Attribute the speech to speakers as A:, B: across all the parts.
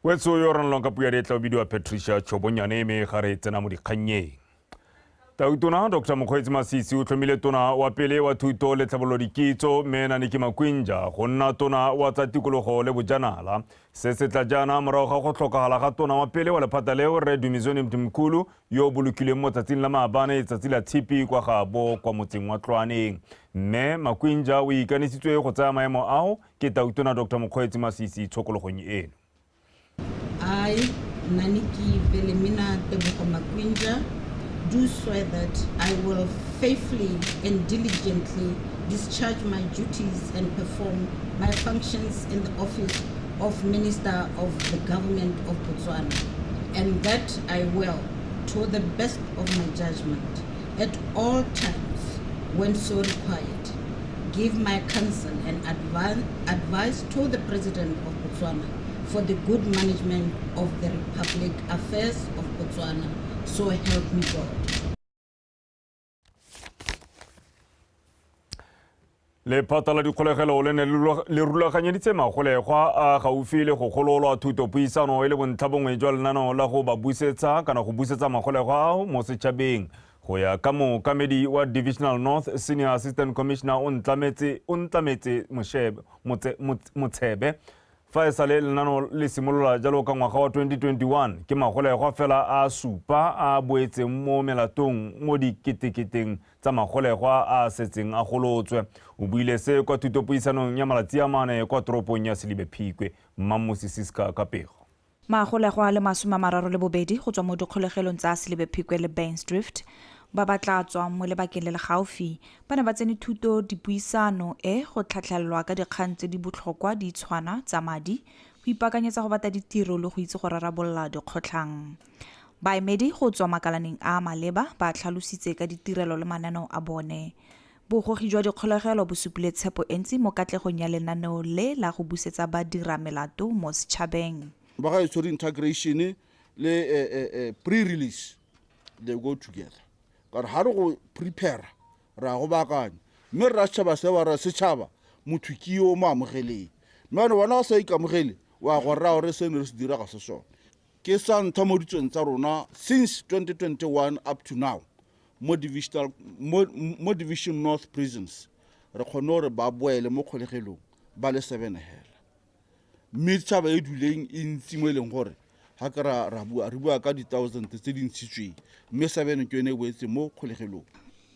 A: Wetso yo ranelwang ka puo ya dietla o bidiwa Patricia Chobonyane, mme ga re tsena mo dikgannyeng. Tautona Dr Mokgweetsi Masisi o tlhomile tona wa pele wa thuto le tlhabololo dikitso mme Naniki Makwinja go nna tona wa tsa tikologo le bojanala. Se se tla jaana morago ga go tlhokagala ga tona wa pele wa lephata leo Rre Dumizweni Mthimkhulu yo o bolokilweng mo tsatsing la maabane tsatsi la tshipi kwa gaabo kwa motseng wa Tlwaneng. Mme Makwinja o ikanisitswe go tsaya maemo ao ke Tautona Dr Mokgweetsi Masisi tshokologong eno.
B: I, Naniki Wilhelmina Tebogo Makwinja, do swear that I will faithfully and diligently discharge my duties and perform my functions in the office of Minister of the Government of Botswana, and that I will, to the best of my judgment, at all times when so required, give my counsel and advice to the President of Botswana for the good management of the Republic affairs of Botswana. So help me God.
A: Lephata la dikgolegelo le ne le rulaganyeditse magolegwa a gaufi le go gololwa thutopuisano e le bontlha bongwe jwa lenaneo la go ba busetsa kana go busetsa magolegwa ao mo setšhabeng. Go ya ka mookamedi wa Divisional North Senior Assistant Commissioner o ntlametse o ntlametse Moshebe Motshebe fa e sale lenaneo le simolola jalo ka ngwaga wa 2021 ke magolegwa fela a supa a boetseng mo melatong mo diketeketeng tsa magolegwa a setseng a golotswe. O buile se kwa thutopuisanong ya malatsi a mane kwa toropong ya Selibe Phikwe. Mmamusi Siska ka pego.
C: Magolegwa a le 32 go tswa mo dikgolegelong tsa Selibe Phikwe le Bain's Drift ba ba tla tswang mo lebakeng le le gaufi ba ne ba tsene thuto dipuisano e go tlhatlhelelwa ka dikgang tse di botlhokwa di tshwana tsa madi, go ipaakanyetsa go batla ditiro le go itse go rarabolola dikgotlhang. Baemedi go tswa makalaneng a a maleba ba tlhalositse ka ditirelo le mananeo a bone. Bogogi jwa dikgolegelo bo supile tshepo e ntsi mo katlegong ya lenaneo le la go busetsa badira melato mo setšhabeng.
D: Ba ga e integration le pre-release, they go together. Ka gore ga re go prepare, ra go baakanya, mme re ra setšhaba se ba ra setšhaba motho ke yo mo amogeleng, mme ane bona o sa ikamogele wa go raya gore seno re se dira ga se sone. Ke sa ntlha mo ditsong tsa rona since 2021 up to now mo divisional mo Division North prisons re kgonne gore ba boele mo kgolegelong ba le 7 hela, mme tšhaba e duleng e ntsi mo e leng gore ga ke ra bua re bua ka di-thousand tse di ntshitsweng, mme 7 ke yone e boetse mo kgolegelong.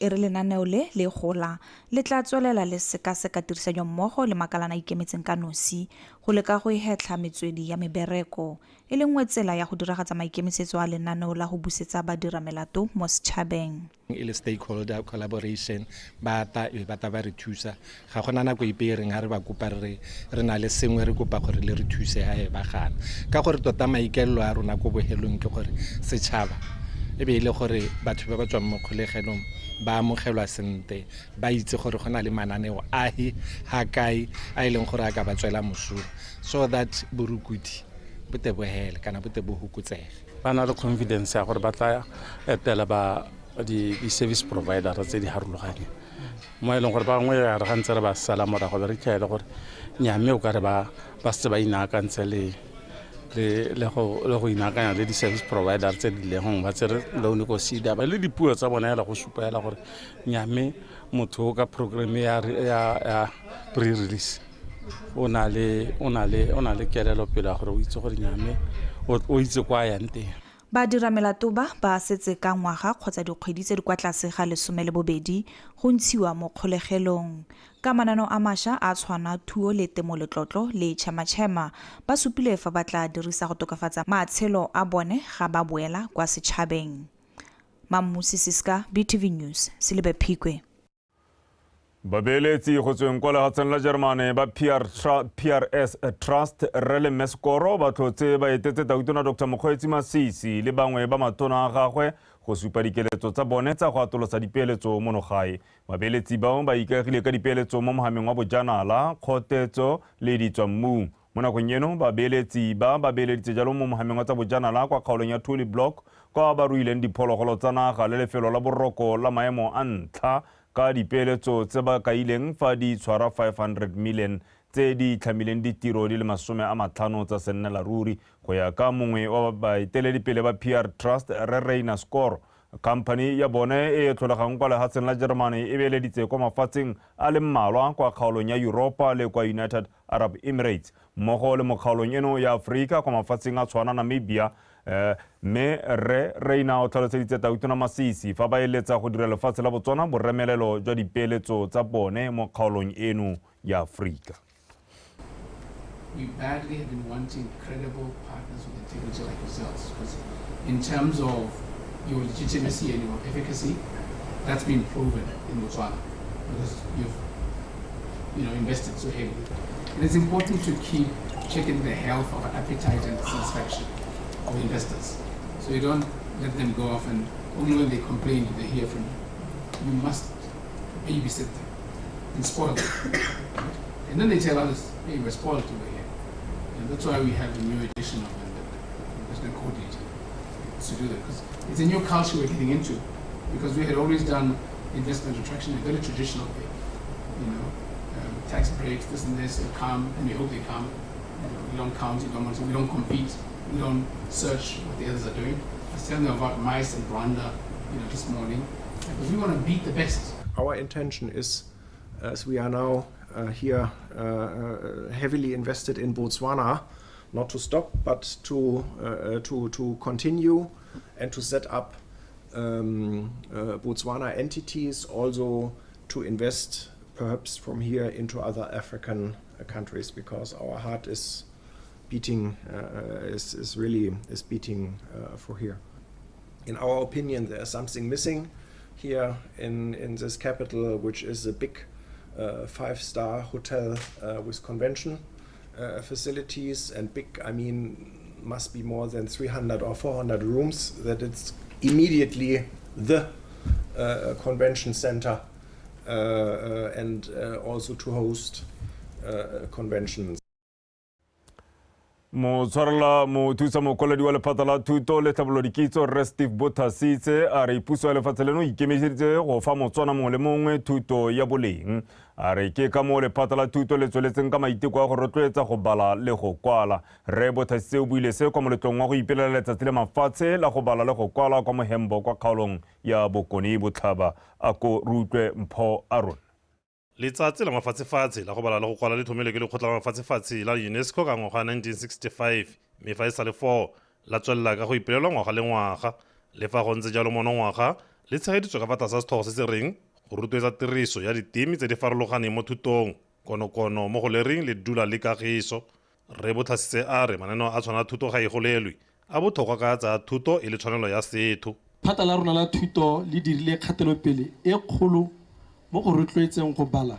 C: E re lenaneo le le gola le tla tswelela le sekaseka tirisanyo mmogo le makalana a ikemetseng ka nosi go leka go hetlha metswedi ya mebereko e le nngwe tsela ya go diragatsa maikemisetso a lenaneo la go busetsa badira melato mo setšhabeng.
E: E le stakeholder collaboration, ba ta e ba ta ba re thusa, ga gona nako epe e reng ha re ba kopa re re na le sengwe re kopa gore le re thuse ha e ba gana, ka gore tota maikaelelo a rona ko bohelong ke gore setšhaba e be e le gore batho ba ba tswang mo kgolegelong ba amogelwa sentle, ba itse gore go na le mananeo a he ha kae a e leng gore a ka ba tswela mosola, so that borukuthi bo te bohele kana bo te bo hokotsege.
F: Ba na le confidence ya gore ba tla etela ba di-service provider tse di harologaneng mo e leng gore bangwe ya re gantse re ba sala morago be re tlhaele gore nya, mme o kare ba setse ba inaakantse le go inaakanya le di-service provider tse di leng gongwe ba tsere loan ko SEDA ba le dipuo tsa bona hela go supa hela gore nya, mme motho o ka program ya pre-release o na le kelelo pele ya gore o itse gore nya, mme o itse kwa yang teng.
C: Badira melato ba ba setse ka ngwaga kgotsa dikgwedi tse di kwa tlase ga 12 go ntshiwa mo kgolegelong. Ka mananeo a mašwa a tshwana thuo le temo letlotlo le tšhematšhema ba supile fa ba tla dirisa go tokafatsa matshelo a bone ga ba boela kwa setšhabeng. Mammusi Siska, BTV News, Selibe Phikwe.
A: Babeeletsi go tsweng kwa lefatsheng la Germany ba PRS Trust Rre le Mme Sekoro ba tlhotse ba etetse Tautona Dr Mokgweetsi Masisi le bangwe ba matona a gagwe go supa dikeletso tsa bone tsa go atolosa dipeeletso mono gae. Babeeletsi bao ba ikaegile ka dipeeletso mo mohameng wa bojanala, kgotetso le ditswammung. Mo nakong eno babeeletsi ba ba beeleditse jalo mo mohameng wa tsa bojanala kwa kgaolong ya Tuli Block kwa ba ruileng diphologolo tsa naga le lefelo la boroko la maemo a ntlha ka dipeeletso tse ba kaileng fa di tshwara 500 million tse di tlhamileng ditiro di le 50 tsa sennela ruri. Go ya ka mongwe wa baeteledipele ba PR Trust, Rre Reina Score, khamphani ya bone e e tlholegang kwa lefatsheng la Germany e beeleditse kwa mafatsheng a le mmalwa kwa kgaolong ya Europa le kwa United Arab Emirates, mmogo le mo kgaolong eno ya Aforika kwa mafatsheng a tshwana Namibia. Mme Rre Reina o tlhaloseditse Tautona Masisi fa ba eletsa go dira lefatshe la Botswana boremelelo jwa dipeeletso tsa bone mo kgaolong eno ya Aforika.
G: We badly have been wanting credible partners with integrity like yourselves, because in terms of your legitimacy and your efficacy, that's been proven in Botswana because you've invested so heavily. And it's important to keep checking the health of appetite and satisfaction of investors. So you don't let them go off and only when they complain do they hear from you. You must babysit them and spoil them. Right? And then they tell others, hey, we're spoiled over here. And that's why we have a new edition of the investment coordinator to do that, because it's a new culture we're getting into, because we had always done investment attraction in a very traditional way. Tax breaks, this and this, they come, and we hope they come. We don't count, we don't want to, we don't compete, we don't search what the others are doing. I was telling them about mice and Rwanda, this morning, because we want to beat the best.
H: Our intention is, as we are now here heavily invested in Botswana, not to stop, but to continue and to set up Botswana entities, also to invest perhaps from here into other African countries, because our heart is beating, is really beating for here. In our opinion, there is something missing here in this capital, which is a big 5-star hotel with convention facilities, and big, I mean, must be more than 300 or 400 rooms, that it's immediately the convention center and also to host conventions.
A: Motshwarela mothusa mokwaledi wa lephata la thuto le tlhabololo dikitso Rre Steve Bothasitse a re puso ya lefatshe leno ikemiseditse go fa Motswana mongwe le mongwe thuto ya boleng. A re ke ka moo lephata la thuto le tsweletseng ka maiteko a go rotloetsa go bala le go kwala. Rre Bothasitse o buile se kwa moletlong wa go ipelela letsatsi le mafatshe la go bala le go kwala kwa Mohembo kwa kgaolong ya Bokone Botlhaba. A ko re utlwe Mpho Aron.
I: Letsatsi la mafatshefatshe la go bala le go kwala le tlhomilwe ke lekgotla la mafatshefatshe la UNESCO ka ngwaga 1965, mme fa e sa le 4 la tswelela ka go ipelelwa ngwaga le ngwaga. Le fa go ntse jalo monongwaga le tshegeditswe ka fa tlase ga setlhogo se se reng go rotloetsa tiriso ya diteme tse di farologaneng mo thutong, konokono mo go lereng le dula le kagiso. Rre Bothasitse a re mananeo a tshwana thuto ga e golelwe a botlhokwa ka tsa thuto e le tshwanelo ya setho.
J: Phata la rona la thuto le dirile kgatelopele e kgolo mo go rotloetseng go bala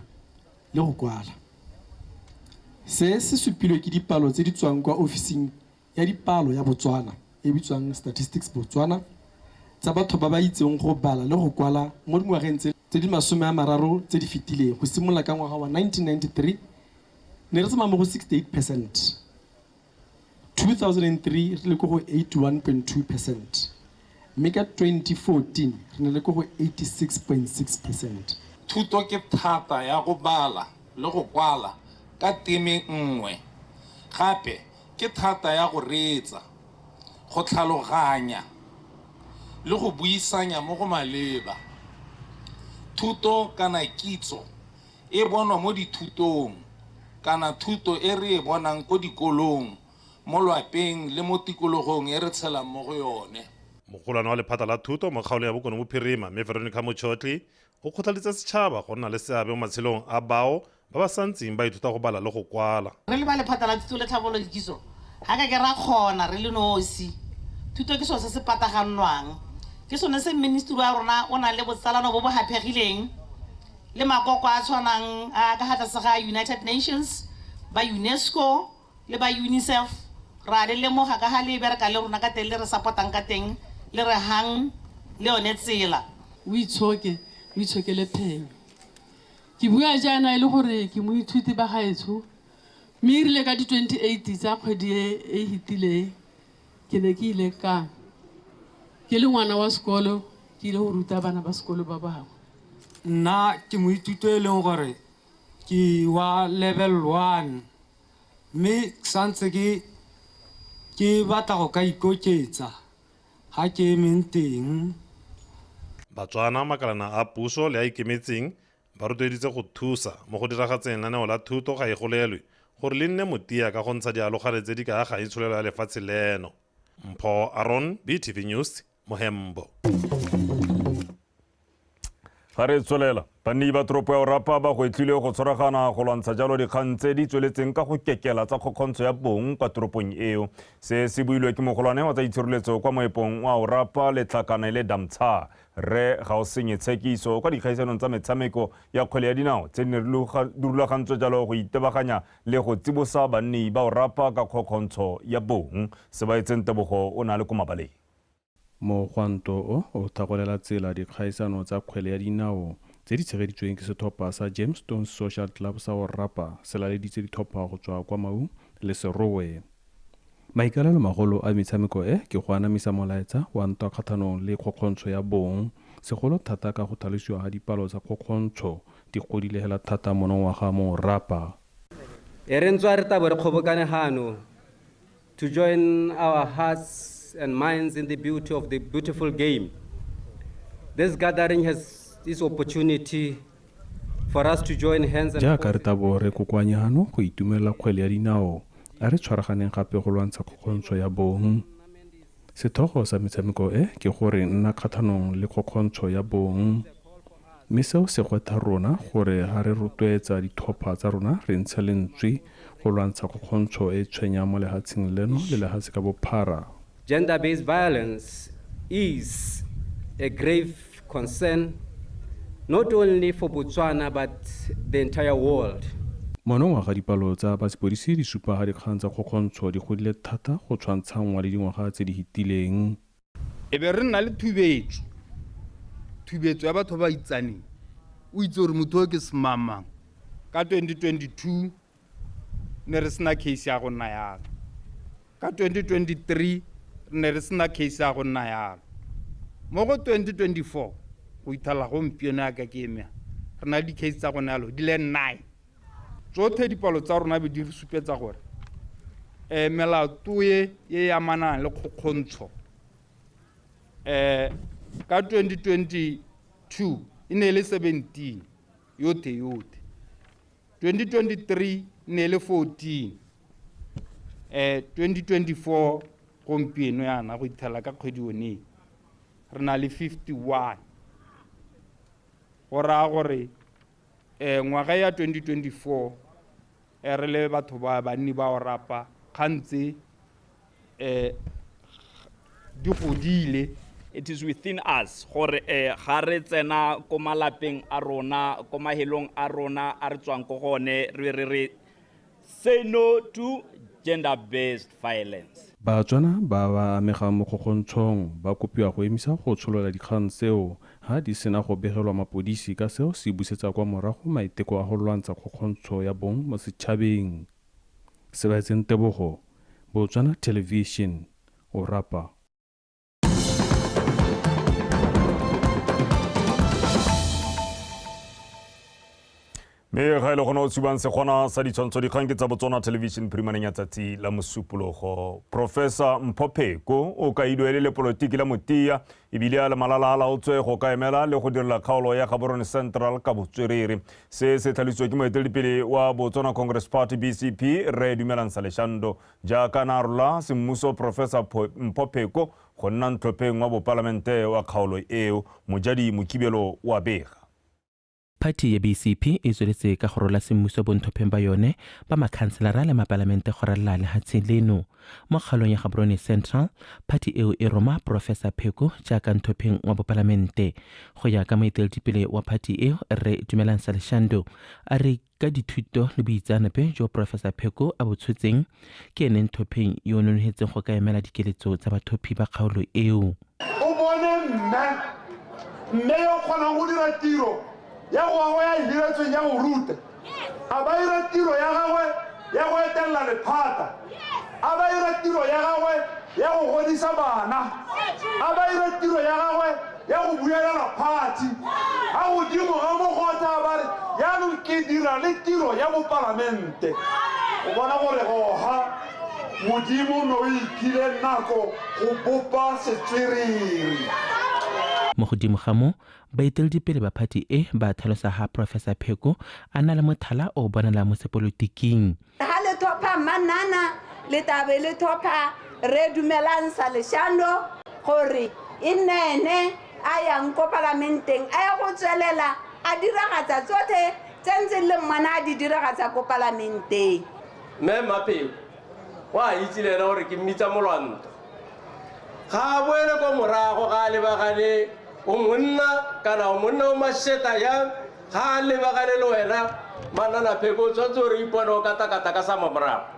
J: le go kwala. Se se supilwe ke dipalo tse di tswang kwa ofising ya dipalo ya Botswana e bitswang Statistics Botswana, tsa batho ba ba itseng go bala le go kwala mo dingwageng tse di 30 tse di fetileng, go simolola ka ngwaga wa 1993 ne re tsamaya mo go 68%, 2003 re le ko go 81.2%, mme ka 2014 re ne le ko go 86.6%.
K: Thuto ke thata ya go bala le go kwala ka teme nngwe, gape ke thata ya go reetsa, go tlhaloganya le go buisanya mo go maleba. Thuto kana kitso e bonwa mo dithutong kana thuto e re e bonang ko dikolong, mo lwapeng le mo tikologong e re tshelang mo go yone.
I: Mogolwane wa lephata la thuto mo kgaolong ya Bokone Bophirima, mme Veronica Mochotli, o kgothaletsa setšhaba go nna le seabe mo matshelong a bao ba ba santseng ba ithuta go bala le go kwala.
L: Re le ba lephata la thuto le tlhabololo dikitso, ga ka ke ra kgona re le nosi. Thuto ke selo se se patagannwang, ke sone se ministry wa rona o nang le botsalano bo bo haphegileng le makoko a tshwanang a ka ga tlase ga United Nations, ba UNESCO le ba UNICEF. Ra le lemoga ka ga le bereka le rona ka teng, le re support-ang ka teng, le re hang le yone tsela.
M: O itshoke, o itshokele phenyo. Ke bua jaana e le gore ke moithuti ba gaetsho, mme e rile ka di-28 tsa kgwedi e fetileng ke ne ke ile ka ke le ngwana wa sekolo, ke ile go ruta bana ba sekolo ba bangwe.
N: Nna ke moithuti e leng gore Ke wa level 1 mme santse ke batla go ka ikoketsa ga ke emeng teng.
I: Batswana, makalana a puso le a ikemetseng ba rotloeditse go thusa mo go diragatseng lenaneo la thuto ga e golelwe gore le nne motia ka go ntsha dialogare tse di ka agang itsholelo ya lefatshe leno. Mpho Aron, BTV News, Mohembo.
A: Ga re tswelela, banni ba toropo ya Orapa ba gwetlhilwe go tshwaragana go lwantsha jalo dikgang tse di tsweletseng ka go kekela tsa kgokgontsho ya bong kwa toropong eo. Se se builwe ke mogolwane wa tsa itshireletso kwa moepong wa Orapa Letlhakane le Damtsha, Rre Gaosenye Tshekiso, kwa dikgaisanong tsa metshameko ya kgwele ya dinao tse di ne di rulagantswe jalo go itebaganya le go tsibosa banni ba Orapa ka kgokgontsho ya bong. Sebaetseng Tebogo o na le ko mabaleng.
O: Mogwanto o o thagolela tsela dikgaisano tsa kgwele ya dinao tse di tshegeditsweng ke setlhopha sa Jamestown Social Club sa Orapa se laleditse ditlhopha go tswa kwa Maun le Serowe. Maikalelo magolo a metshameko e ke go anamisa molaetsa wa ntwa kgatlhanong le kgokgontsho ya bong, segolo thata ka go tlhalosiwa ga dipalo tsa kgokgontsho di godile hela thata monongwaga mo Orapa.
P: E re ntswa re tabo re kgobokane gano to join our hearts and minds in the beauty of the beautiful game. This gathering has this opportunity for us to join hands and
O: Jaaka re tabo re kokoanye gano go itumelela kgwele ya dinao, a re tshwaraganeng gape go lwantsha kgokgontsho ya bong. Setlhogo sa metshameko e ke gore nna kgatlhanong le kgokgontsho ya bong, mme seo se gwetha rona gore ga re rotloetsa ditlhopha tsa rona re ntshe lentswe go lwantsha kgokgontsho e tshwenyang mo lefatsheng leno le lefatshe ka bophara.
P: Gender-based violence is a grave concern not only for Botswana but the entire world.
O: Monongwaga dipalo tsa ba sepodisi di supa ga dikgang tsa kgokgontsho di godile thata go tshwantshanngwa le dingwaga tse di fetileng.
Q: E be re nna le thubetso ya batho ba itsaneng, o itse gore motho o ke semangmang. Ka 2022 ne re sena case ya go nna yalo, ka 2023 ne re sena case ya go nna yalo, mo go 2024 go ithala gompieno yaka ke emea re na le di-case tsa go nna yalo di le 9. Tsotlhe dipalo tsa rona be di re supetsa gore melato e e amanang le kgokgontsho ka 2022 e ne e le 17 yotlhe yotlhe, 2023 e ne e le 14, 2024 gompieno yana go ithela ka kgwedi one re na le 51. Go raya gore ngwaga ya 2024 re le batho ba banni ba Orapa kgantse di godile.
R: It is within us gore ga re tsena ko malapeng a rona, ko mahelong a rona a re tswang ko gone, re re say no to gender-based violence.
O: Batswana ba ba amegang mo kgokgontshong ba kopiwa go emisa go tsholola dikgang tseo ha di sena go begelwa mapodisi, ka seo se busetsa kwa morago maiteko a go lwantsha kgokgontsho ya bong mo setšhabeng. Sebaetseng Tebogo, Botswana Television, Orapa.
A: Mme ga e le gone o tshubang segona sa ditshwantsho dikgang ke tsa Botswana Television phirimaneng ya tsatsi la Mosupologo. Professor Mpho Pheko o kailwe le lepolotiki la Motia ebile a le malala a laotswe go ka emela le go direla kgaolo ya Gaborone Central ka botswerere. Se se tlhalositswe ke moeteledipele wa Botswana Congress Party BCP Rre Dumelang Saleshando jaaka na rola semmuso Professor Mpho Pheko go nna ntlhopheng wa bopalamente wa kgaolo eo. Mojadi Mokibelo wa bega.
S: Party ya BCP e tsweletse ka go rola semmuso bontlhopheng ba yone ba makhanselara le mapalamente go ralala lehatshe leno. Mo kgaolong ya Gaborone Central, party eo e roma Professor Pheko jaaka ntlhopheng wa bopalamente. Go ya ka moeteledipele wa party eo Rre Dumelang Saleshando, a re ka dithuto le boitseanape jo Professor Pheko a bo tshotseng ke ene ntlhopheng yo o nonofetseng go ka emela dikeletso tsa bathophi ba kgaolo eo.
T: O bone mme yo kgonang go dira tiro ya go gagwe ya e diretsweng ya go ruta, a ba ira tiro ya gagwe ya go etelela lephata, a ba ira tiro ya gagwe ya go godisa bana, a ba ira tiro ya gagwe ya go buelela party, a godimo ga mogotha ba re jaanong ke dira le tiro ya bopalamente. O bona gore goga Modimo no iphile nako go bopa setswerere.
S: Mo godimo ga moo, baeteledipele ba party e ba tlhalosa ha Professor Pheko a na le mothala o bonalang mo sepolotiking.
U: Ha le thopha Manana le tabe le thopha re dumelang sa leshano gore e nne a yang ko palamenteng a ya go tswelela a diragatsa tsotlhe tse ntseng le mmana a di diragatsa ko palamenteng.
P: Mme Mapeo wa itse le ena gore ke mmitsa molwanto, ga a boele ko morago, ga a lebagane o monna kana o monna o masheta jang, ga a lebagane le wena Manana Pheko o tshwanetse gore o ipone o katakata ka sa morago.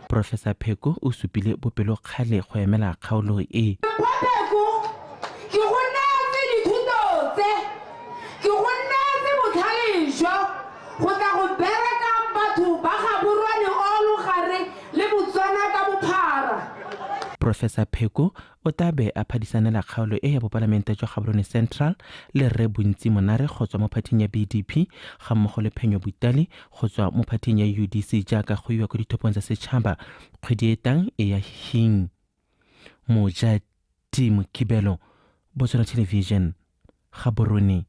S: Professor Pheko o supile bopelokgale go emela kgaolo e.
V: Pheko ke go neetse dithuto tse, ke go neetse botlhale jo go tla go bereka batho ba Gaborone Ologare le Botswana ka bophara.
S: Professor Pheko o tla be a phadisanela kgaolo e ya bopalamente jwa Gaborone Central le Rre Bontsi Monare go tswa mo phathing ya BDP ga mmogo le Phenyo Butale go tswa mo phathing ya UDC jaaka go iwa ko dithopong tsa setšhaba kgwedi e tang e ya Hing. Mojati Mokibelo, Botswana Television, Gaborone.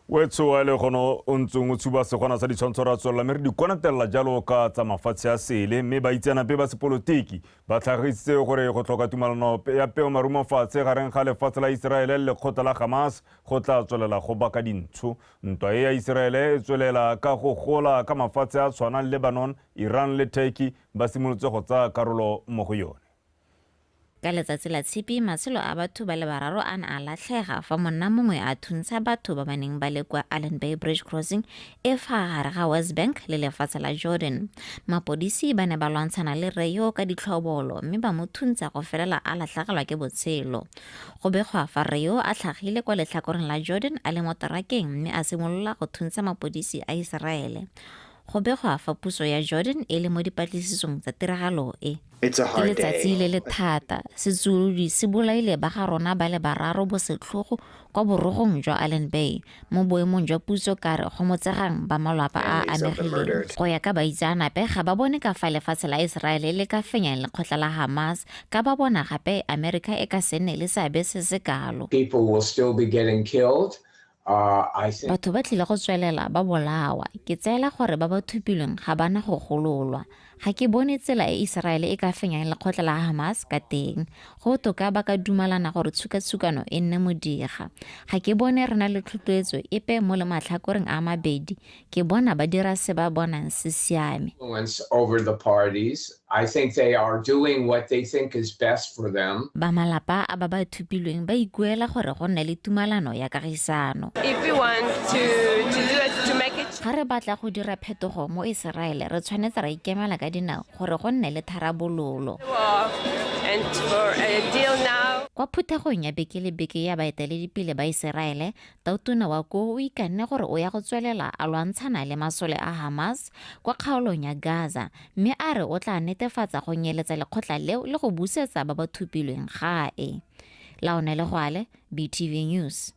A: Wetso a le gono o ntseng o tshuba segwana sa ditshwantsho ra tswelela mme re di konatelela jalo ka tsa mafatshe a sele, mme baitseanape ba sepolotiki ba tlhagisitse gore go tlhoka tumalano ya peo marumo fatshe gareng ga lefatshe la Iseraele le lekgotla la Hamas go tla tswelela go baka dintsho. Ntwa e ya Iseraele e tswelela ka go gola ka mafatshe a tshwanang Lebanon, Iran le Turkey ba simolotse go tsaya karolo mo go yone.
W: Ka letsatsi la Tshipi, matshelo a batho ba le bararo a ne a latlhega fa monna mongwe a thuntsha batho ba ba neng ba le kwa Allenby Bridge Crossing e fa gare ga West Bank le lefatshe la Jordan. Mapodisi ba ne ba lwantshana le rre yo ka ditlhobolo mme ba mo thuntsha go felela a latlhegelwa ke botshelo. Go begwa fa rre yo a tlhagile kwa letlhakoreng la Jordan a le mo terakeng mme a simolola go thuntsha mapodisi a Iseraele. Go begwa fa puso ya Jordan e le mo dipatlisisong tsa tiragalo e. Ke letsatsi le le thata, setsuolodi se bolaile ba ga rona ba le bararo bosetlhogo kwa borogong jwa Allenby mo boemong jwa puso ka re go motsegang ba malapa a amegileng. Go ya ka baitseanape ga ba bone ka fa lefatshe la Iseraele le ka fenyang lekgotla la Hamas, ka ba bona gape Amerika e ka se nne le seabe se se kalo.
X: People will still be getting killed.
W: Batho ba tlile go tswelela ba bolawa. Ke tseela gore ba ba thupilweng ga bana go gololwa. Ga ke bone tsela e Iseraele e ka fenyang lekgotla la Hamas ka teng. Go botoka ba ka dumalana gore tshukatshukano e nne modiga. Ga ke bone re na le tlhotlhoetso epe mo le matlhakoreng a mabedi. Ke bona ba dira se ba bonang se siame.
X: Over the parties, I think they are doing what they think is best for them.
W: Ba malapa a ba ba thupilweng ba ikuela gore go nne le tumalano ya kagisano.
Y: If we want to do it, to make it.
W: Ga re batla go dira phetogo mo Iseraele, re tshwanetse ra ikemela ka dinao gore go nne le tharabololo.
Y: And for a deal now.
W: Kwa phuthegong ya beke le beke ya baeteledipele ba Iseraele, Tautona wa koo o ikanne gore o ya go tswelela a lwantshana le masole a Hamas kwa kgaolong ya Gaza, mme a re o tla netefatsa go nyeletsa lekgotla leo le go busetsa ba ba thupilweng gae. Laone Legwale, BTV News.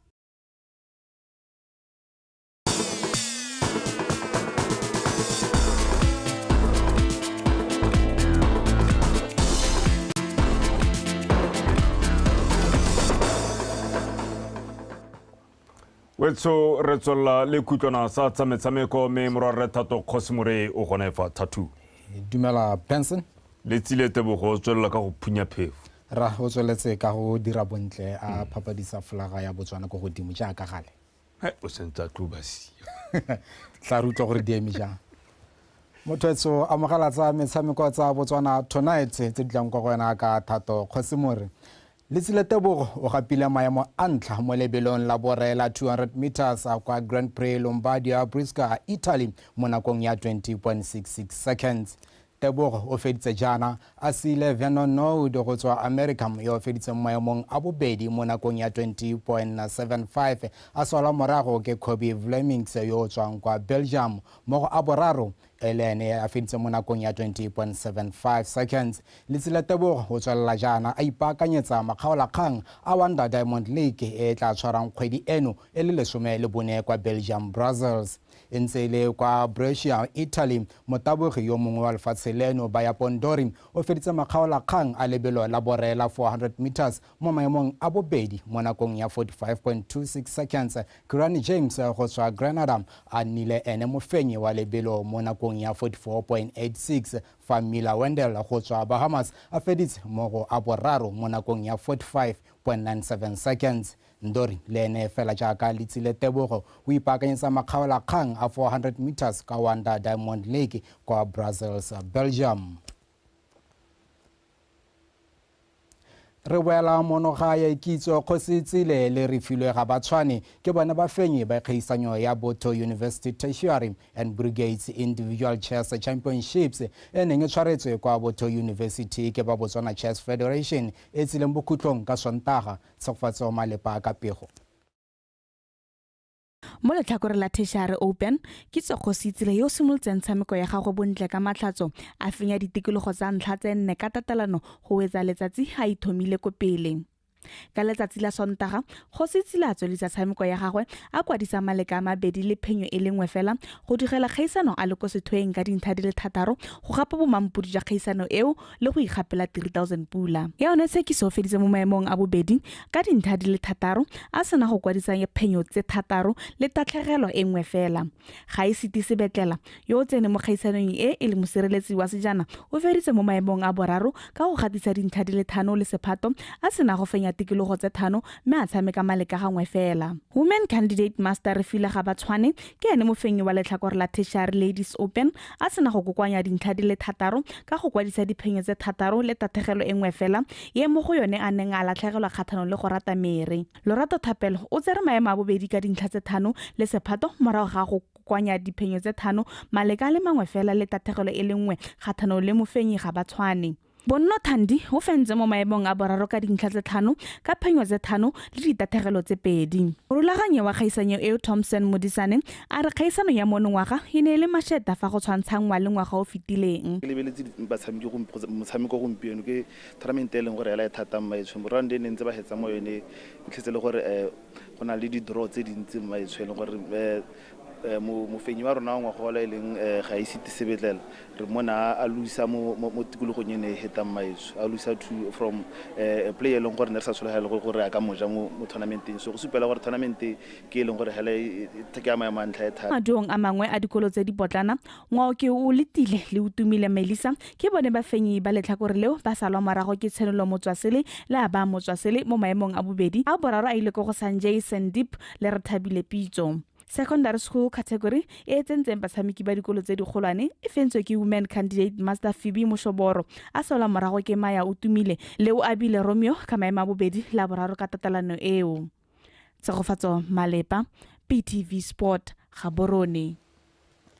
A: Wetso re tswella le kutlwana sa tsa metshameko mme morwarre Thato Kgosimore o gone fa Thato.
Z: Dumela Benson.
A: Le tsile Tebogo o tswella ka go phunya phefo.
Z: Ra o tsweletse ka go dira bontle a phapadisa folaga ya Botswana ko godimo jaaka gale.
A: O sentse a tlo ba sia.
Z: Tla re utlwa gore di eme jang. Motho etso amogela tsa metshameko tsa Botswana tonight tse di tlang kwa go wena ka Thato Kgosimore. Letsile Tebogo o gapile maemo a ntlha mo lebelong la borre la 200 meters kwa Grand Prix Lombardia Brescia, Italy mo nakong ya 20.66 seconds. Tebogo o feditse jaana a siile Vernon Norwood go tswa America yo o feditseng maemong a bobedi mo nakong ya 20.75, a salwa morago ke Kobe Vlamings yo o tswang kwa Belgium mo go a boraro, le ene a feditse mo nakong ya 20.75 seconds. Letsile Tebogo o tswelela jaana a ipaakanyetsa makgaolakgang a Wanda Diamond League e tla tshwarang kgwedi eno e le 14 kwa Belgium, Brussels. E ntse e le kwa Brescia, Italy, motabogi yo mongwe wa lefatshe leno Baya Pondori o feditse makgaolakgang a lebelo la bore la 400 meters mo maemong a bobedi mo nakong ya 45.26 seconds. Kirani James go tswa Grenada a nnile ene mofenyi wa lebelo mo nakong ya 44.86, fa Mila Wendell go tswa Bahamas a feditse mo go a boraro mo nakong ya 45.97 seconds. Ndori le ene fela jaaka Letsile Tebogo o ipaakanyetsa makgaolakgang a 400 meters ka Wanda Diamond League kwa Brussels, Belgium. Re boela monogae. Kitso Kgositsile le Refilwe Gabatshwane ke bone bafenyi ba kgaisanyo ya Botho University Tertiary and Brigades Individual Chess Championships e neng e tshwaretswe kwa Botho University ke ba Botswana Chess Federation e tsileng bokhutlong ka Sontaga. Tshegofatso Malepa ka pego.
B: Mo letlhakoreng la Tertiary Open, Kitso Kgositsile yo o simolotseng tshameko ya gagwe bontle ka matlhatso a fenya ditikologo tsa ntlha tse nne ka tatelano go wetsa letsatsi a ithomile ko pele. Ka letsatsi la Sontaga, Kgositsile a tswelisa tshameko ya gagwe a kwadisa maleka a mabedi le phenyo e le nngwe fela go digela kgaisano a le ko sethoeng ka dintlha di le 6 go gapa bomampodi jwa kgaisano eo le go ikgapela 3000 pula. Ya yone Tshekiso o feditse mo maemong a bobedi ka dintlha di le 6 a sena go kwadisa phenyo tse 6 le tatlhegelo e nngwe fela. Gaisiti Sebetlela yo o tsene mo kgaisanong e e le mosireletsi wa sejana o feditse mo maemong a boraro ka go gatisa dintlha di le 5 le sephato a sena go fenya tikologo tse 5 mme a tshameka maleka gangwe fela. Women Candidate Master Refilwe Gabatshwane ke ene mofenyi wa letlhakore la Tertiary Ladies Open a sena go kokoanya dintlha di le 6 ka go kwadisa diphenyo tse 6 le tatlhegelo e nngwe fela ye mo go yone a neng a latlhegelwa kgatlhanong le go rata mere. Lorato Thapelo o tsere maemo a bobedi ka dintlha tse 5 le sephato morago ga go kokoanya diphenyo tse 5 maleka le mangwe fela le tatlhegelo e le nngwe kgatlhanong le mofenyi Gabatshwane. Bonno Thandi o fentse mo maemong a boraro ka dintlha tse 5 ka phenyo tse 5 le ditatlhegelo tse 2. Morulaganyi wa kgaisanyo eo Thompson Modisane a re kgaisano ya monongwaga e ne e le mašeta fa go tshwantshanngwa le ngwaga o fetileng.
C: Ke lebeletse batshameki motshameko gompieno ke tournament e leng gore ela e thata mmaetsho. Round e ne ntse ba hetsa mo yone fitlhetse le gore go na le di-draw tse dintsi mmaetsho e leng gore mofenyi wa rona wa ngwagola e leng Gaisiti Sebetlela re mona a lusa mo tikologong e ne e hetang mmaetsho, a lusa two from a player e leng gore ne re sa tshologela gore a ka moja mo tournamenteng. So go supela gore tournament ke e leng gore hela ke ya maemo a ntlha e thata.
B: Maduong a mangwe a dikolo tse dipotlana, Ngwao o Letile le Utumile Melisa ke bone bafenyi ba letlhakore leo ba salwa morago ke Tshenolo Motswasele le a ba Motswasele mo maemong a bobedi, a boraro a ile ko go Sanjay Sandip le Rethabile Pitso. Secondary school category e tsentseng batshameki ba dikolo tse dikgolwane e fentswe ke Women Candidate Master Phoebe Moshoboro a salwa morago ke Maya Utumile le o abile Romeo ka maemo a bobedi la boraro ka tatelano eo. Tshegofatso Malepa, PTV Sport, Gaborone.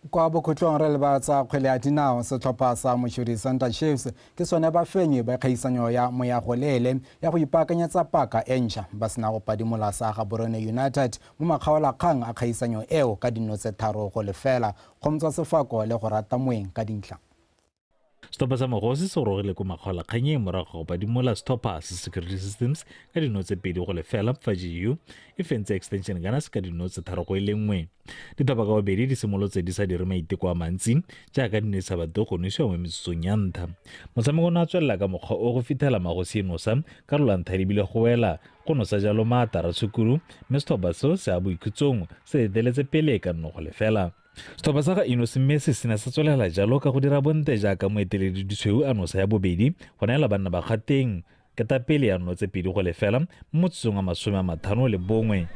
Z: Kwa bokhutlong re lebatsa kgwele ya dinao, setlhopha sa Mochudi Center Chiefs ke sone bafenyi ba kgaisanyo ya moyagolele ya go ipaakanyetsa paka e ntšha ba sena go padimola sa Gaborone United mo makgaolakgang a kgaisanyo eo ka dino tse 3-0. Kgomtsa Sefako le go rata moeng ka dintlha.
D: Setlhopha sa Magosi se gorogile ko makgaolakganyeng morago ga go padimola setlhopha sa Security Systems ka dino tse 2-0 fa GU e fentse Extension Gunners ka dino tse 3-1. Ditlhopha ka bobedi di simolotse di sa dire maiteko a mantsi jaaka di ne sa batle go nosiwa mo metsotsong ya ntlha. Motshameko o ne a tswelela ka mokgwa o go fitlhela Magosi e nosa karolo ya ntlha e lebile go wela go nosa jalo maata Ratshukudu, mme setlhopha seo se a boikhutsong se eteletse pele ka 0-0. Setlhopha sa ga Enos Mmese se ne sa tswelela jalo ka go dira bontle jaaka moeteledi ditshweu a nosa ya bobedi go neela banna ba Gauteng ketapele ya 0 tse 2-0 mo motsotsong wa 51.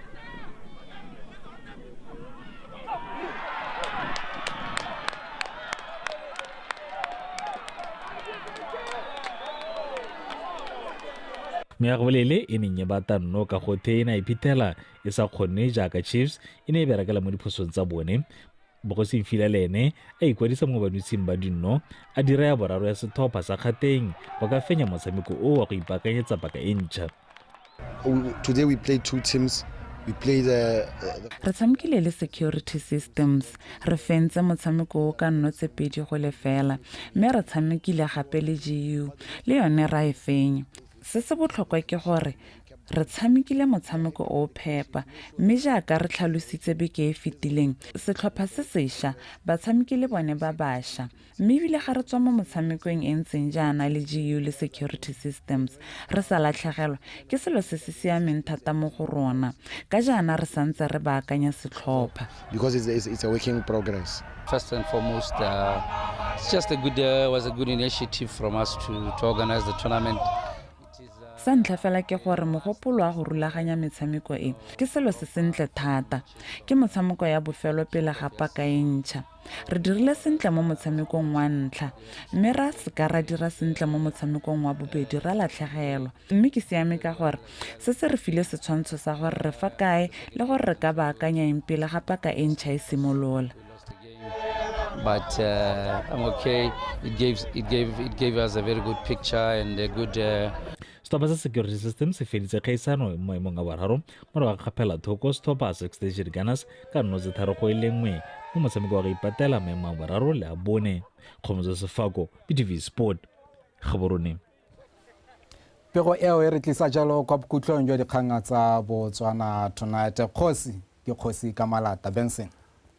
D: Meagobolele e neng e bata nno ka gothe e ne a iphitlhela e sa kgone jaaka Chiefs e ne e berekela mo diphosong tsa bone. Bogosi Mfila le ene a ikwadisa mo banosing ba dinno a dira ya boraro ya setlhopha sa Kgateng go ka fenya motshameko o wa go ipaakanyetsa paka e ntšha.
E: Today we played two teams. We played
B: Re tshamekile le Security Systems, re fentse motshameko o ka 0-2, mme re tshamekile gape le GU, le yone ra e fenya. Se se botlhokwa ke gore re tshamekile motshameko o o phepa, mme jaaka re tlhalositse beke e fetileng, setlhopha se sešwa, batshameki le bone ba bašwa, mme ebile ga re tswa mo motshamekong e ntseng jaana le GU le Security Systems re sa latlhegelwa ke selo se se siameng thata mo go rona, ka jaana re santse re baakanya setlhopha.
E: Because it's a work in progress.
F: First and foremost, it's just a good was a good initiative from us to organize the tournament.
B: Sa ntlha fela ke gore mogopolo wa go rulaganya metshameko e ke selo se sentle thata. Ke motshameko ya bofelo pele ga paka e ntšha. Re dirile sentle mo motshamekong wa ntlha, mme ra seka ra dira sentle mo motshamekong wa bobedi, ra latlhegelwa. Mme ke siame ka gore se se re file setshwantsho sa gore re fa kae le gore re ka baakanya eng pele ga paka e ntšha e simolola.
F: But I'm okay. It gave us a very good picture and a good.
D: Setlhopha sa Security Systems se feditse kgaisano mo maemong a boraro morago ga kgaphela thoko setlhopha sa Extension Gunners ka 0-3 mo motshameko wa go ipatela maemo a boraro le a bone. Kgomotso Sefako, BTV Sport, Gaborone.
Z: Pego eo e re tlisa jalo kwa bokhutlong jwa dikgang tsa Botswana Tonight. Kgosi ke kgosi ka malata Benson.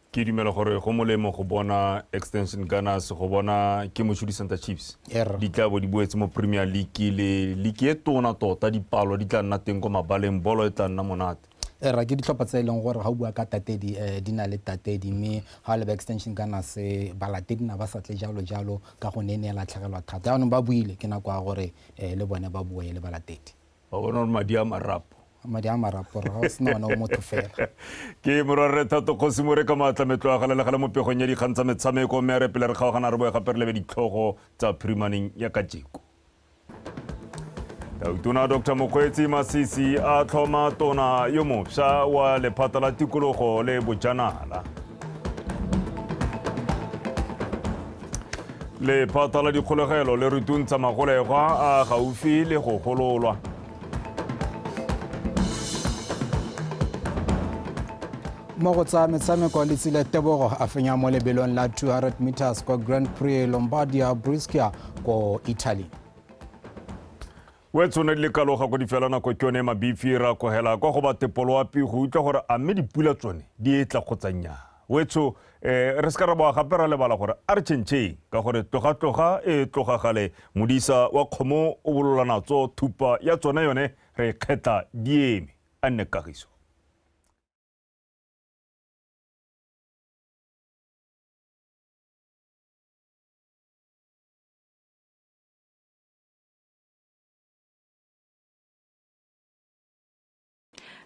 A: Ke dumela gore go molemo go bona Extension Gunners, go bona ke Mochudi Center Chiefs di tla bo di boetse mo Premier League le league e tona tota, dipalo di tla nna teng ko mabaleng, bolo e tla nna monate.
Z: Ra ke ditlhopha tse e leng gore ga o bua ka tatedi, di na le tatedi, mme ga o leba Extension Gunners balatedi na ba sa tle jalo jalo ka go ne e ne ya latlhegelwa thata. Jaanong ba buile, ke nako ya gore le bone ba bue le balatedi.
A: Ba bona gore madi a marapo.
Z: Madi a marapo, ga o sena ona o motho fela.
A: Ke morwarre Thato Kgosi More ka maatla metlo a galela mo pegong ya dikgang tsa metshameko, mme a re pele re kgaogana re boe gape re lebe ditlhogo tsa phirimaneng ya kajeko. Tautona Dr. Mokgweetsi Masisi a tlhoma tona yo mofsa wa lephata la tikologo le bojanala. Lephata la dikgolegelo le rutuntsha magolegwa a gaufi le go gololwa.
Z: Mo go tsa metshameko, Letsile Tebogo a fenya mo lebelong la 200 meters kwa Grand Prix Lombardia Brescia ko Italy.
A: We tsone di le kaloga ko di fela nako ke yone mabifi ra kogela kwa go ba tepoloapi go utlwa gore a mme dipula tsone di e tla kgotsa nnyaa. Wetsho re se ka ra boa gape ra lebala gore a re tšhentšheng ka gore tloga-tloga e tlogagale modisa wa kgomo o bolola natso thupa ya tsone yone re kgetla di eme a nne kagiso.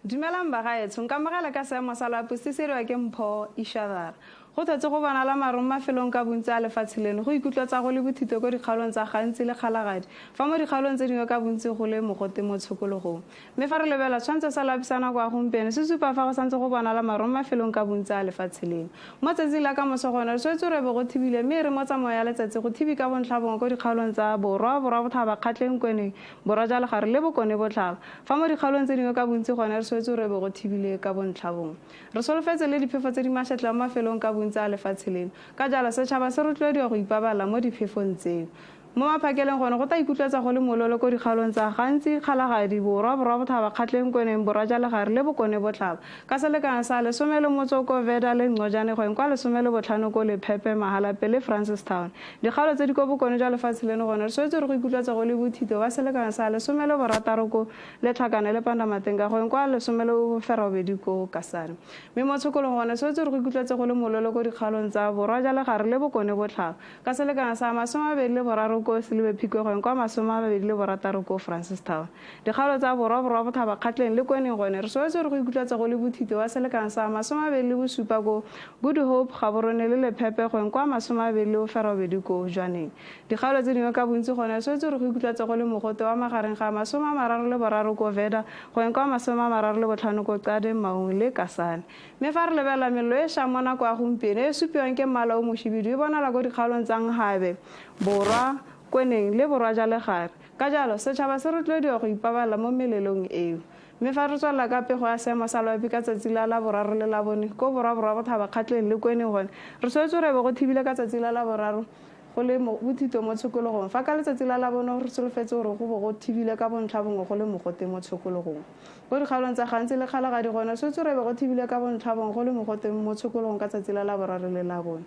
G: Dumelang bagaetsho, nka amogela ka seemo sa loapi se seriwa ke Mpho Ishadara. Go tlhotse go bonala marong mafelong ka bontsi a lefatshe leno, go ikutlwetsa go le bothito ko dikgaolong tsa Gantsi le Kgalagadi, fa mo dikgaolong tse dingwe ka bontsi go le mogote mo tshokologong. Mme fa re lebela tshwantsho sa loapi sa nako ya gompieno se supa fa go santse go bonala marong mafelong ka bontsi a lefatshe leno. Mo tsatsing la ka moso gone re swetse re be go thibile, mme re mo tsamao ya letsatsi go thibi ka bontlha bongwe ko dikgaolong tsa Borwa, Borwa Botlhaba, Kgatleng, Kweneng, Borwa jwa Legare le Bokone Botlhaba. Fa mo dikgaolong tse dingwe ka bontsi gone re swetse re be go thibile ka bontlha bongwe. Re solofetse le diphefo tse di mašetla mo mafelong ka bontsi a lefatshe leno. Ka jalo setšhaba se rotloediwa go ipaballa mo diphefong tseo. Mo maphakeleng gone go tla ikutlwetsa go le mololo ko dikgaolong tsa Gantsi, Kgalagadi, Borwa, Borwa Botlhaba, Kgatleng, Kweneng, Borwa jwa Legare le Bokone Botlhaba. Ka selekano sa 10 ko Veda le Ncojane go kwa 15 ko Lephepe, Mahalapye le Francistown. Dikgaolo tse di ko bokone jwa lefatshe leno gone re swetse re go ikutlwetsa go le bothito ba selekano sa 16 ko Letlhakane le Pandamateng ka go kwa 18 ko Kasane. Mme mo tshokolong gone swetse re go ikutlwetsa go le mololo ko dikgaolong tsa Borwa jwa Legare le Bokone Botlhaba. Ka selekano sa 23 16 ko Selibe Phikwe go kwa 26 ko Francistown. Dikgaolo tsa Borwa Borwa Botlhaba Kgatleng le Kweneng gone re solofetse gore go ikutlwatsa go le bothito wa selekano sa 27 ko Good Hope, Gaborone le Lephepe go kwa 28 ko Jwaneng. Dikgaolo tse dingwe ka bontsi gone re solofetse gore go ikutlwatsa go le mogote wa magareng ga 33 ko Veda go kwa 35 ko Qade, Maung le Kasane. Mme fa re lebelela mello e šang mo nako ya gompieno e supiwang ke mmala o mošibidu e bonala ko dikgaolong tsa Nhabe, Borwa, Kweneng le Borwa ja Legare. Ka jalo setšhaba se rotloediwa go ipabalela mo melelong eo. Mme fa re tswelela ka pego ya seemo sa loapi ka tsatsi la Laboraro le Labone ko Borwa Borwa Botlhaba Kgatleng le Kweneng gone re solofetse gore be go thibile ka tsatsi la Laboraro go le bothito mo tshokologong, fa ka letsatsi la Labone re solofetse gore go bo go thibile ka bontlhabongwe go le mogote mo tshokologong. Ko dikgaolong tsa Gantsi le Kgalagadi gone re solofetse gore be go thibile ka bontlhabongwe go le mogote mo tshokologong ka tsatsi la Laboraro le Labone.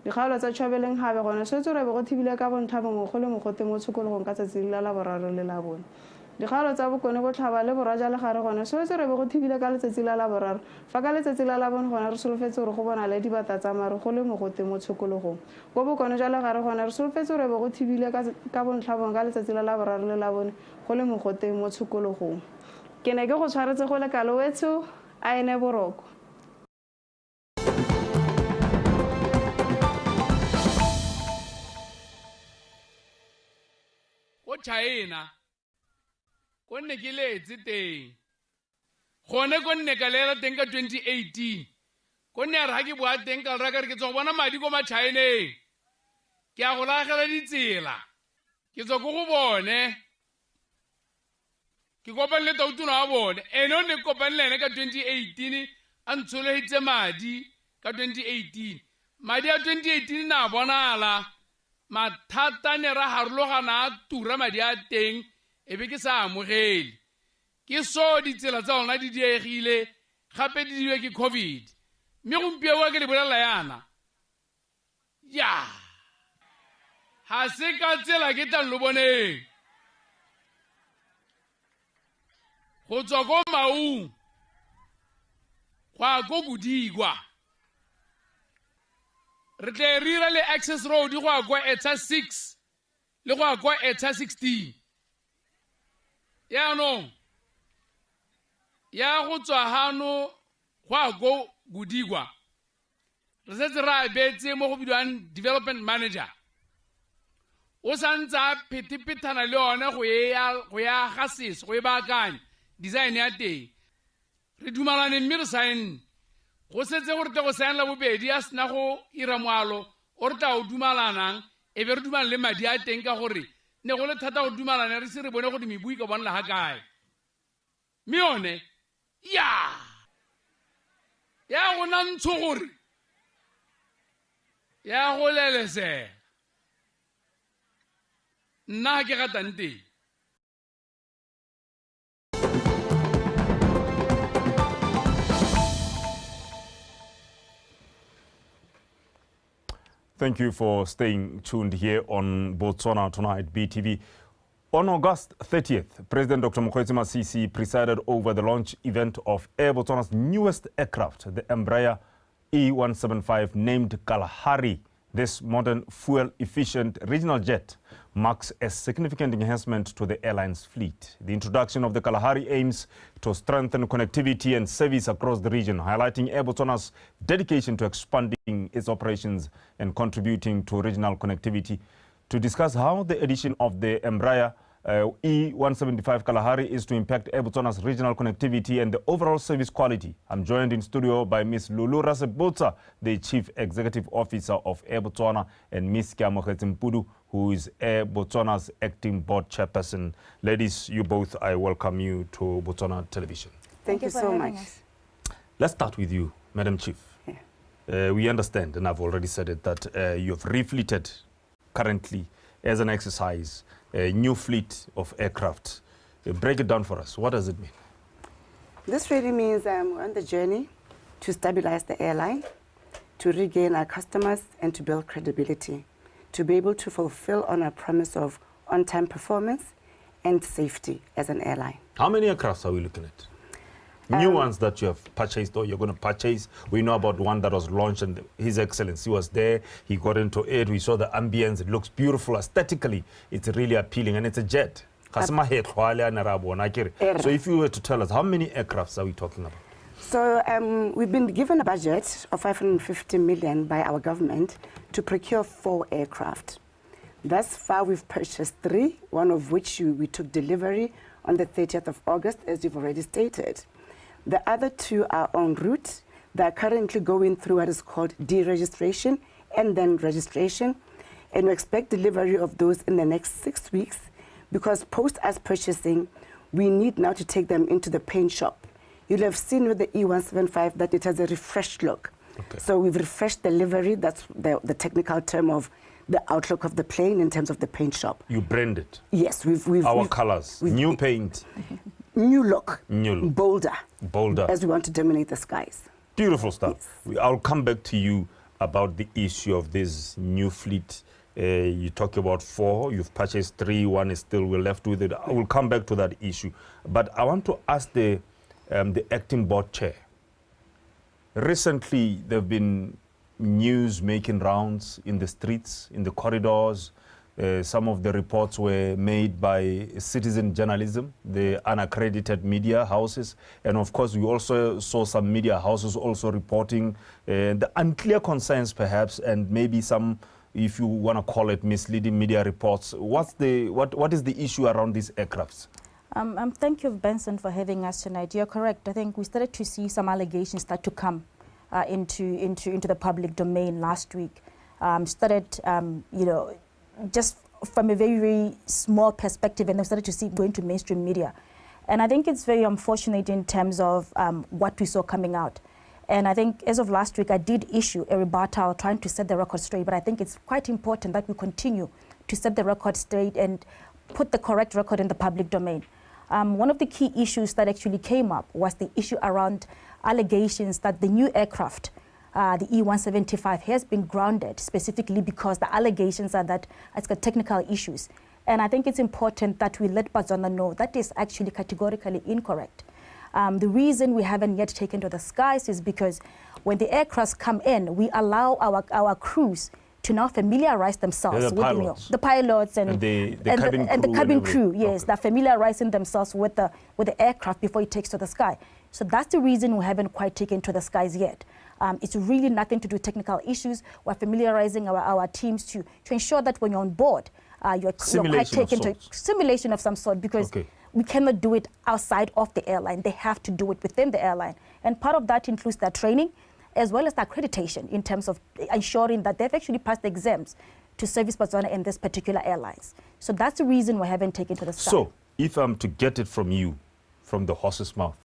G: Dikgaolo tsa Tšhobeleng Habe gone re solofetse gore be go thibile ka bontlhabongwe go le mogote mo tshokologong ka tsatsi la Laboraro le Labone. Dikgaolo tsa Bokone Botlhaba le Borwa ja Legare gone re solofetse gore be go thibile ka letsatsi la Laboraro, fa ka letsatsi la Labone gone re solofetse gore go bonale dibata tsa maru go le mogote mo tshokologong. Ko Bokone jwa Legare gone re solofetse gore be go thibile ka bontlhabongwe ka letsatsi la Laboraro le Labone go le mogote mo tshokologong. Ke ne ke go tshwaretse go le kalo wetsho a ene boroko.
H: Ko China ko nne ke letse teng, gone ko nne ka lela teng ka 2018, ko nne a re ga ke boa teng ka lera ka re ke tswa go bona madi ko maChineng, ke a go lagela ditsela, ke tswa ko go bone, ke kopane le tautona wa bone, ene o ne ke kopane le ene ka 2018 a ntsholegitse madi ka 2018. Madi a 2018 na bonala mathata ne ra harologana a tura madi a teng, e be ke sa amogele. Ke so ditsela tsa lona di diegile gape di diwe ke COVID. Mme gompieno ke le bolelela yana, ya ga se ka tsela ke tlang lo boneng. Go tswa ko Maung go ya ko Bodikwa, re tle re ira le access road go ya kwa Eta 6 le go ya kwa Eta 16. Yaanong ya go tswa hano go ya ko Bodikwa re setse re abetse mo go bidiwang development manager, o santse a phethepethana le yone go ya ga sese go e baakanya design ya teng. Re dumalane mme re saenne, go setse gore tle go saenela bobedi a sena go ira moalo o re tla o dumalanang, e be re dumalane le madi a teng ka gore ne go le thata go dumalana re se re bone gore mebu e ka bonela ga kae. Mme yone ya go na ntsho gore ya go lelesela, nna ga ke ratang teng.
A: Thank you for staying tuned here on Botswana Tonight, BTV. On August 30th, President Dr. Mokgweetsi Masisi presided over the launch event of Air Botswana's newest aircraft, the Embraer E175 named Kalahari. This modern, fuel-efficient regional jet marks a significant enhancement to the airline's fleet. The introduction of the Kalahari aims to strengthen connectivity and service across the region, highlighting Air Botswana's dedication to expanding its operations and contributing to regional connectivity. To discuss how the addition of the Embraer E175 Kalahari is to impact Air Botswana's regional connectivity and the overall service quality, I'm joined in studio by Ms. Lulu Rasebotsa, the Chief Executive Officer of Air Botswana, and Ms. Keamogetse Mpudu, who is Air Botswana's Acting Board Chairperson. Ladies, you both, I welcome you to Botswana Television.
J: Thank you so much.
A: Let's start with you, Madam Chief.
J: Yeah.
A: We understand, and I've already said it, that you have refleeted currently as an exercise a new fleet of aircraft. Break it down for us. What does it mean?
J: This really means we're on the journey to stabilize the airline, to regain our customers, and to build credibility, to be able to fulfill on our promise of on-time performance and safety as an airline.
A: How many aircraft are we looking at? New ones that you have purchased or you're going to purchase. We know about one that was launched and His Excellency was there. He got into it. We saw the ambience. It looks beautiful. Aesthetically, it's really appealing, and it's a jet. Ga se mahetlho a le a ne re a bona, akere. So if you were to tell us, how many aircrafts are we talking about?
J: So we've been given a budget of 550 million by our government to procure 4 aircraft. Thus far, we've purchased 3, one of which we took delivery on the 30th of August, as you've already stated. The other 2 are en route. They are currently going through what is called deregistration and then registration. And we expect delivery of those in the next 6 weeks, because post us purchasing, we need now to take them into the paint shop. You'll have seen with the E175 that it has a refreshed look. So we've refreshed the livery. That's the technical term of the outlook of the plane in terms of the paint shop.
A: You brand it?
J: Yes.
A: Our colors, new paint.
J: New look.
A: New look.
J: Bolder.
A: Bolder.
J: As we want to dominate the skies.
A: Beautiful stuff.
J: Yes.
A: I'll come back to you about the issue of this new fleet. You talk about 4, you've purchased 3, 1 is still, we're left with it. I will come back to that issue. But I want to ask the acting board chair. Recently, there have been news making rounds in the streets, in the corridors. Some of the reports were made by citizen journalism, the unaccredited media houses. And of course, we also saw some media houses also reporting the unclear concerns, perhaps, and maybe some, if you want to call it, misleading media reports. What is the issue around these aircrafts?
I: Thank you, Benson, for having us tonight. You're correct. I think we started to see some allegations start to come into the public domain last week. Started, just from a very, very small perspective, and then started to see it going to mainstream media. And I think it's very unfortunate in terms of what we saw coming out. And I think as of last week, I did issue a rebuttal trying to set the record straight, but I think it's quite important that we continue to set the record straight and put the correct record in the public domain. One of the key issues that actually came up was the issue around allegations that the new aircraft, the E175, has been grounded specifically because the allegations are that it's got technical issues. And I think it's important that we let Botswana know that is actually categorically incorrect. The reason we haven't yet taken to the skies is because when the aircrafts come in, we allow our crews to now familiarize themselves
A: the
I: with
A: pilots.
I: the pilots
A: and the cabin
I: and the
A: crew
I: cabin
A: and
I: crew.
A: everything.
I: Yes, They're familiarizing themselves with the aircraft before it takes to the sky. So that's the reason we haven't quite taken to the skies yet. It's really nothing to do with technical issues. We're familiarizing our teams to ensure that when you're on board, you're quite
A: Simulation of
I: taken to
A: sorts.
I: simulation of some sort, because we cannot do it outside of the airline. They have to do it within the airline. And part of that includes their training, as well as the accreditation in terms of ensuring that they've actually passed the exams to service Botswana in this particular airlines. So that's the reason we haven't taken to the sky.
A: So if I'm to get it from you, from the horse's mouth,